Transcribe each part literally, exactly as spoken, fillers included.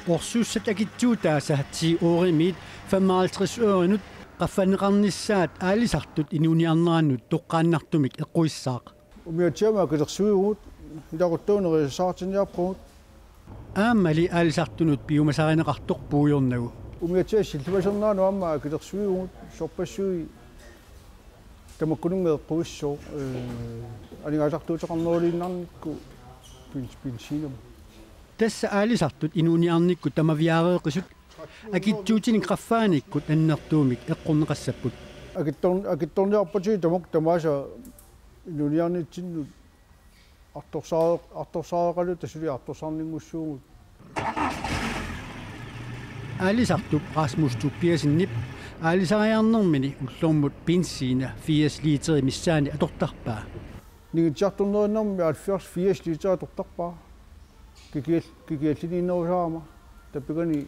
Orsussat akitsuutaasa ti euronit femoghalvtreds euronut qaffanneqarnissaat aalisartut inuuniarnerannut toqqaannartumik eqquissaaq. Umiatsiamut akilersuivugut, ilaquttuunerissaartinniarpugut. Aammali aalisartunut piumasarineqartoq puigornagu. Umiatsiaq sillimasernaanut aamma akilersuivugut, sorpassuit tamakkununnga eqquissooq, ee, aningaasartuuteqarneruliinnarnikkut bens-, benzinimut. Tassa aalisartut inuuniarnikkut tamaviaareeqisut akitsuutinik qaffaanikkut annertuumik eqqorneqassapput. Akittor-, akittorniarpatigit tamakku tamaasa inuuniarnitsinnut artorsaareq-, artorsaareqaluta suli artorsarninngussuugut. Aalisartup Rasmus Tobiassenip aalisariarnermini ullormut benzina firs liter missaani atortarpaa. Ningitsisartornerinnarmi halvfjerds firs liter atortarpaa. Kikial-, kikialliinnarusarama. Tappikani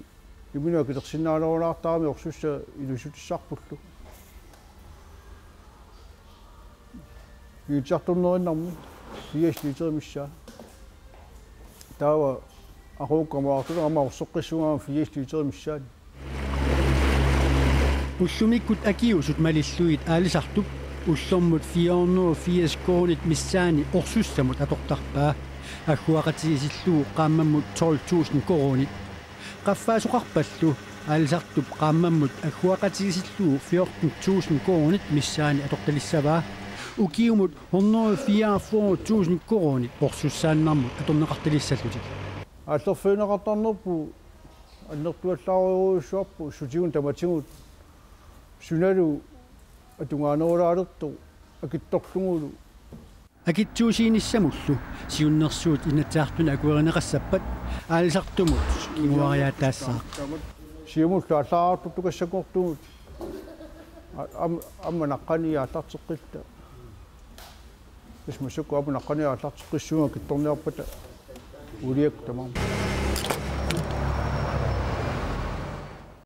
imminut akilersinnaanerulaartarami orsussat inuussutissarpullu. Ningitsisartornerinnarmi firs liter missaa. Taava aquukka aamma artut aamma orsoqqissuunga firs liter missaani. Ullumikkut akiusut malillugit aalisartup ullormut fire hundrede og firs koruunit missaani orsussamut atortarpaa. Agguaqatigiissillugu qaammammut tolv tusind koruunit. Qaffaasoqarpallu aalisartup qaammammut agguaqatigiissillugu fjorten tusind koruunit missaani atortalissavaa. Ukiumut hundrede fireogfyrre tusind koruunit orsussaannarmut atorneqartalissallutik. Aallerfigineqartarnerput annertuallaarujussuarput sutigut tamatigut sunalu atugaanerulaalertoq akittorlugulu. Akitsuusiinissamullu siunnersuut Inatsisartuni akuerineqassappat aalisartumut kinguariaataassaaq. Siumullu aallaartortukassanngortugut a-, am-, aamma naqqani aallarteqqilluta. Tassa massakkut aamma naqqani aallarteqqissuunga akittorniarpata uuliakkut tamarmik.